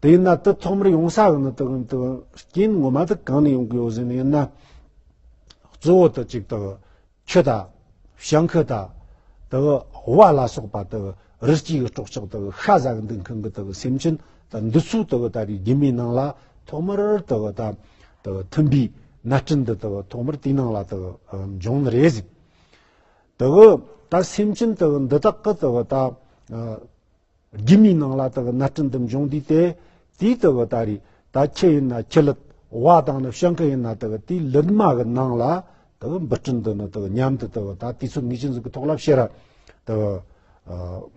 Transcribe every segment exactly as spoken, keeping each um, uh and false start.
དེ་ཡིན་ན་དེ་ཐོག་མར་ཡོང་ས་གི་ནི་དེ་གི་དེ་གི་རྐྱེན་ངོ་མ་དེ་གང་ནས་ཡོང་གི་ཡོད་ཟེར་ནི་ཡིན་ན། གཙོ་བོ་དེ་གཅིག་དེ་གི་ཆུ་དང་། བྱང་ཁུ་དང་། དེ་གི་དབའ་ལ་སོགས་པ་དེ་གི་རི་སྐྱེས་གི་སྲོག་ཆགས་དེ་གི་ཤ་ཟ་གི་འདུག་མཁན་གི་དེ་གི་སེམས་ཅན་དང་འདི་ཚོའི་དེ་གི་ད་རེས་རྒྱུད་མའི་ནང་ལ་ཐོག་མར་དེ་གི་ད་དེ་གི་མཐུན་པའི་ནད་སྐྲན་འདི་དེ་གི་ཐོག་མར་དེའི་ནང་ལ་དེ་གི་འབྱུང་ནི་རེད་ཟེར། དེ་གི་ད་སེམས་ཅན་དེ་གི་འདི་དག་གི་དེ་གི་ད་རྒྱུད་མའི་ནང་ལ་དེ་གི་ནད་སྐྲན་འདི་འབྱུང་དུས་དེ། དེའི་དེ་གི་ད་རེས་ད་ཆུ་ཡིན་ན་ཆུ་ལུད། དབའ་དང་ནི་བྱང་ཁུ་ཡིན་ན་དེ་གི་དེའི་ལུད་མ་གི་ནང་ལ་དེ་གི་འབུ་སྐྲན་འདི་ནི་དེ་གི་མཉམ་དུ་དེ་གི་ད་དུས་ཚོད་ངེས་ཅན་ཟིག་གི་ཐོག་ལ་ཕྱིར་ར་དེ་གི་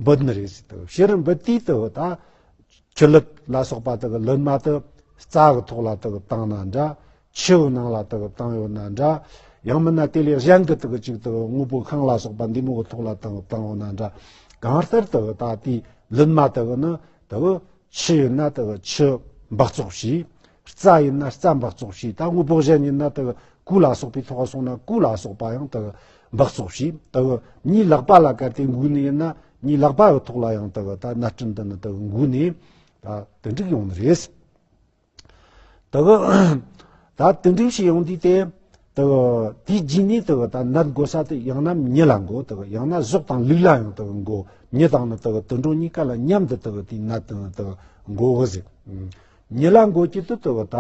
འབུད་ནི་རེད་ཟེར། དེ་གི་ཕྱིར་འབུད་དུས་དེ་གི་ད་ཆུ་ལུད་ལ་སོགས་པ་དེ་གི་ལུད་མ་དེ་རྩྭ་གི་ཐོག་ལ་དེ་གི་བཏང་ན་འདྲ། ཆུ་གི་ནང་ལ་དེ་གི་བཏང་ཡོད་ན་འདྲ། ཡང་མིན་ན་དེ་ལས་གཞན་གི་དེ་གི་ཅིག་དེ་གི་དངོས་པོ་ཤིང་ལ་སོགས་པ་འདི་མོ་གི་ཐོག་ལ་དེ་གི་བཏང་ཡོད་ན་འདྲ། གང་ལྟར་དེ་གི་ད་དེའི་ལུད་མ་དེ་གི་ནི་དེ་གི་ཆུ་ཡིན་ན་དེ་གི་ཆུ་འབག་བཙོག་བྱས། རྩྭ་ཡིན་ན་རྩྭ་འབག་བཙོག་བྱས། ད་དངོས་པོ་གཞན་ཡིན་ན་དེ་གི་ཀོ་ལ་སོགས་པའི་ཐོག་སོང་ན་ཀོ་ལ་སོགས་པ་ཡང་དེ་གི་འབག་བཙོག་བྱས། དེ་གི་གཉིས་ལག་པ་ལ་བཀལ་ཏེ་འགུལ་ནི་ཡིན་ན་གཉིས་ལག་པ་གི་ཐོག་ལ་ཡང་དེ་གི་ད་ནད་སྐྲན་འདི་ནི་དེ་གི་འགུལ་ནས་ད་དེ་འགྲིག་ཡོང་ནི་རེད། དེ་གི་ད་དེ་འགྲིག་བྱས་ཡོང་དུས་དེ། དེ་གི་དེའི་རྗེས་ནས་དེ་གི་ད་ནད་འགོ་ས་དེ་ཡང་ན་མྱི་ལ་འགོ། དེ་གི་ཡང་ན་གཟུགས་དང་ལུག་ལ་ཡང་དེ་གི་འགོ། མྱི་དང་ནི་དེ་གི་དུད་འགྲོ་གཉིས་ཀ་ལ་མཉམ་དུ་དེ་གི་དེའི་ནད་དེ་ནི་དེ་གི་འགོ་གི་ཟེར། མྱི་ལ་འགོ་གི་དེ་དེ་གི་ད་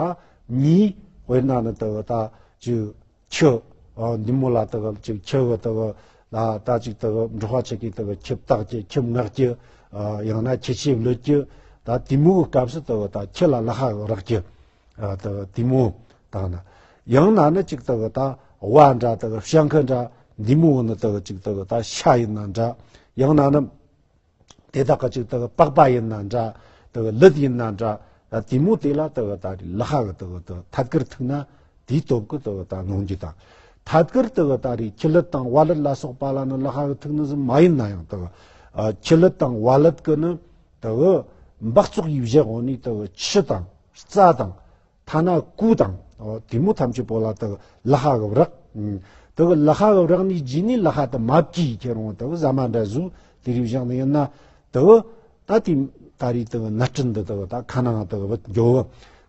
མྱིའི་དཔེར་ན་ནི་དེ་གི་ད་ཅིག་ཆུ། ཨ། འདི་མོ་ལ་དེ་གི་ཅིག་ཆུ་གི་དེ་གི་ལ་ད་ཅིག་དེ་གི་འབྲོག་པ་ཆ་གིས་དེ་གི་ཁྱི་བཏགས་ཀྱི་ཁྱི་མངགས་ཀྱི། ཨ། ཡང་ན་ཁྱི་ཆས་བླུད་ཀྱི། ད་དེ་མོ་གི་སྐབས་སུ་དེ་གི་ད་ཁྱི་ལ་ལག་པ་གིས་རེག་ཀྱི། ཨ། དེ་གི་དེ་མོ་བཏང་ན། ཡང་ན་ནི་ཅིག་དེ་གི་ད་དབའ་འདྲ་དེ་གི་བྱང་ཁུ་འདྲ་འདི་མོ་གི་ནི་དེ་གི་ཅིག་དེ་གི་ད་ཤ་ཡིན་ན་འདྲ། ཡང་ན་ནི། དེ་དག་གི་ཅིག་དེ་གི་པགས་པ་ཡིན་ན་འདྲ། དེ་གི་ལུད་ཡིན་ན་འདྲ། ད་དེ་མོ་དེ་ལ་དེ་གི་ད་རེས་ལག་པ་གིས་དེ་གི་དེ་ཐད་ཀར་ཐུག་ན་དེའི་སྟོབས་ཀྱིས་དེ་གི་ད་གནོད་རྒྱུ་དང་། ཐད་ཀར་དེ་གི་ད་རེས་ཁྱི་ལུད་དང་དབའ་ལུད་ལ་སོགས་པ་ལ་ནི་ལག་པ་གིས་ཐུག་ནི་ཟིག་མ་ཡིན་ན་ཡང་དེ་གི། ཨ། ཁྱི་ལུད་དང་དབའ་ལུད་ཀྱི་ནི་དེ་གི་འབག་བཙོག་ཡེ་བཞག་འོང་ནི་དེ་གི་ཆུ་དང་རྩྭ་དང་། ཐ་ན་ཀོ་དང་། ཨོ། དེ་མོ་ཐམས་ཅད་པོ་ལ་དེ་གི་ལག་པ་གིས་རེག། ཨུམ། དེ་གི་ལག་པ་གིས་རེག་ནས་རྗེས་ནས་ལག་པ་དེ་མ་བཀྲུས་ཁྱེར་འོང་དེ་གི་ཟ་མ་འདྲ་ཟོས་དེ་རིགས་བཞག་ནི་ཡིན་ན། དེ་གི་ད་དེ་ད་རེས་དེ་གི་ནད་སྐྲན་འདི་དེ་གི་ད་ཁ་ནང་དེ་གི་བུད་འགྱོ་གི།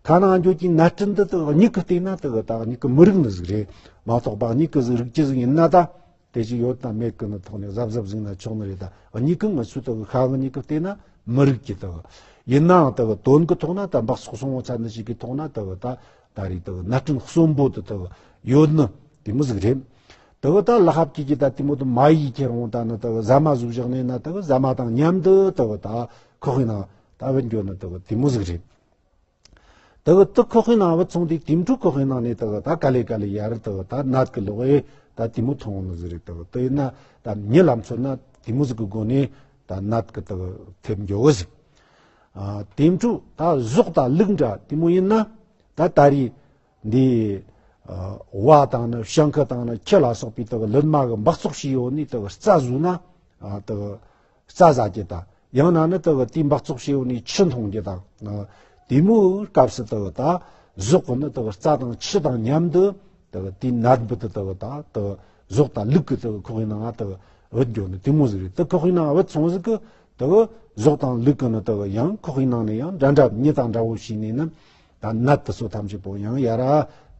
ཁ་ནང་འགྱོ་གི་ནད་སྐྲན་འདི་དེ་གི་མྱིག་གིས་བལྟས་ན་དེ་གི་ད་མྱིག་གིས་མི་རིག་ནི་ཟིག་རེད་མ་གཏོགས་པ། མྱིག་གིས་ཟིག་རིག་རྒྱུ་ཟིག་ཡིན་ན་ད། དེ་ཅིག་ཡོད་དང་མེད་ཀྱི་ནི་ཐོག་ནས་གཟབ་གཟབ་ཟིག་ན་ཆོག་ནི་རེད་ད། མྱིག་གིས་ང་ཚོའི་དེ་གི་ཤ་གི་མྱིག་གིས་བལྟས་ན་མི་རིག་གི་དེ་གི། ཡིན་ནའང་དེ་གི་དོན་གྱི་ཐོག་ན་ད་འབག་བཙོག་སོང་བ་ཚ་ནི་ཞིག་གི་ཐོག་ན་དེ་གི་ད་ད་རེས་དེ་གི་ནད་སྐྲན་གསོན་པོ་དེ་དེ་གི་ཡོད་ནི་དེ་མོ་ཟིག་རེད། དེ་གི་ད་ལག་པ་བཀྲུས་ཀྱི་ད་དེ་མོ་དེ་མ་ཡེ་ཁྱེར་འོང་ད་ནི་དེ་གི་ཟ་མ་ཟོས་བཞག་ནས་ན་དེ་གི་ཟ་མ་དང་མཉམ་དུ་དེ་གི་ད་ཁོག་པའི་ནང་ད་བུད་འགྱོ་ནི་དེ་གི་དེ་མོ་ཟིག་རེད། དེ་གི་དེ་ཁོག་པའི་ནང་བུད་སོང་དུས་དེ་འཕྲོ་ཁོག་པའི་ནང་ནས་དེ་གི་ད་ག་ལེ་ག་ལེ་ཡར་དེ་གི་ད་ནད་ཀྱི་ལོག་ཨེ་ད་དེ་མོ་ཐོན་ནི་ཟིག་རེད། དེ་གི་དེ་ཡིན་ན་ད་མྱི་ལ་མཚོན་ན་དེ་མོ་ཟིག་གི་སྒོ་ནས་ད་ནད་ཀྱི་དེ་གི་ཐེབས་འགྱོ་གི་ཟིག། ཨ། དེ་འཕྲོ་ད་གཟུགས་དང་ལུག་འདྲ་དེ་མོ་ཡིན་ན་ད་ད་རེས་འདི། ཨ། དབའ་དང་ནི་བྱང་ཁུ་དང་ནི་ཁྱི་ལ་སོགས་པའི་དེ་གི་ལུད་མ་གིས་འབག་བཙོག་བྱས་ཡོད་ནི་དེ་གི་རྩྭ་ཟོས་ན། ཨ། དེ་གི་རྩྭ་ཟ་རྒྱུ་དང་། ཡང་ན་ནི་དེ་གི་དེའི་འབག་བཙོག་བྱས་ཡོད་ནི་ཆུ་འཐུང་རྒྱུ་དང་། ཨ། དེ་མོའི་སྐབས་སུ་དེ་གི་ད་གཟུགས་ཀྱི་ནི་དེ་གི་རྩྭ་དང་ཆུ་དང་མཉམ་དུ་དེ་གི་དེའི་ནད་འབུ་དེ་དེ་གི་ད་དེ་གི་གཟུགས་དང་ལུག་གི་དེ་གི་ཁོག་པའི་ནང་ང་དེ་གི་བུད་འགྱོ་ནི་དེ་མོ་ཟིག་རེད། དེ་ཁོག་པའི་ནང་ང་བུད་སོང་ཟིག་གི་དེ་གི་གཟུགས་དང་ལུག་གི་ནི་དེ་གི་ཡང་ཁོག་པའི་ནང་ནས་ཡང་འདྲ་འདྲ་མྱི་དང་འདྲ་བོ་བྱས་ནས་ནི་ད་ནད་དེ་ཚོ་ཐམས་ཅད་པོ་ཡང་ཡར་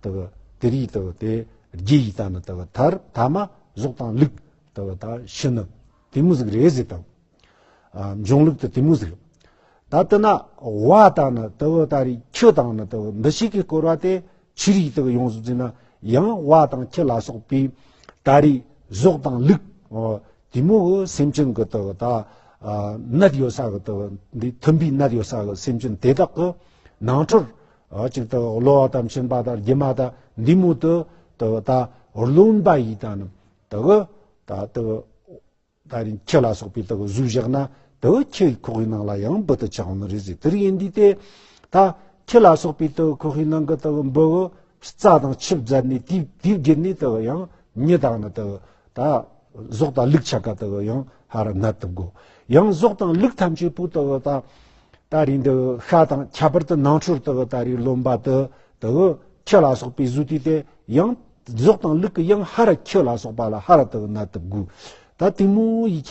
དེ་གི་དེ་རིགས་དེ་གི་དེ་རྒྱུ་ཡིས་ད་ནི་དེ་གི་མཐར་ཐ་མ་གཟུགས་དང་ལུག་དེ་གི་ད་ཤི་ནི་དེ་མོ་ཟིག་རེད་ཟེར་དང་། ཨ། འབྱུང་ལུགས་དེ་དེ་མོ་ཟིག། ད་དེ་ན་དབའ་དང་ནི་དེ་གི་ད་རེས་ཁྱི་དང་ནི་དེ་གི་འདི་ཞིག་གི་སྐོར་བ་དེ་ཆི་རིགས་དེ་གི་ཡོང་ཟིག་ཟེར་ན། ཡང་དབའ་དང་ཁྱི་ལ་སོགས་པའི་ད་རེས་གཟུགས་དང་ལུག། ཨོ། དེ་མོ་གི་སེམས་ཅན་གི་དེ་གི་ད། ཨ། ནད་ཡོད་ས་གི་དེ་གི་འདི་མཐུན་པའི་ནད་ཡོད་ས་གི་སེམས་ཅན་དེ་དག་གི་ནང་ཁྲོལ། ཨ། ཅིག་དེ་གི་གློ་བ་དང་མཆིན་པ་དང་རྒྱུ་མ་དང་འདི་མོ་དེ་དེ་གི་ད་རློན་པ་ཡིས་ད་ནི་དེ་གི་ད་དེ་གི་ད་རིང་ཁྱི་ལ་སོགས་པའི་དེ་གི་ཟོས་བཞག་ན་དེ་གི་ཁྱི་ཁོག་གི་ནང་ལ་ཡང་འབུ་དེ་ཆགས་ནི་རེད་ཟེར། དེ་རིགས་ཡིན་དུས་དེ་ད་ཁྱི་ལ་སོགས་པའི་དེ་གི་ཁོག་གི་ནང་གི་དེ་གི་འབུ་གི་རྩྭ་དང་ཆུ་བཙལ་ནས་དེ་དེའི་བརྒྱུད་ནས་དེ་གི་ཡང་མྱི་དང་ནི་དེ་གི་ད་གཟུགས་དང་ལུག་ཆ་ག་དེ་གི་ཡང་ཧར་ནད་དེ་འགོ། ཡང་གཟུགས་དང་ལུག་ཐམས་ཅད་པོ་དེ་གི་ད་ད་རིང་དེ་གི་ཤ་དང་ཁྱད་པར་དུ་ནང་ཁྲོལ་དེ་གི་ད་རིང་རློན་པ་དེ་དེ་གི་ཁྱི་ལ་སོགས་པའི་ཟོས་དུས་དེ་ཡང་གཟུགས་དང་ལུག་གི་ཡང་ཧར་ཁྱི་ལ་སོགས་པ་ལ་ཧར་དེ་གི་ནད་དེ་འགོ། ད་དེ་མོ་ཡི་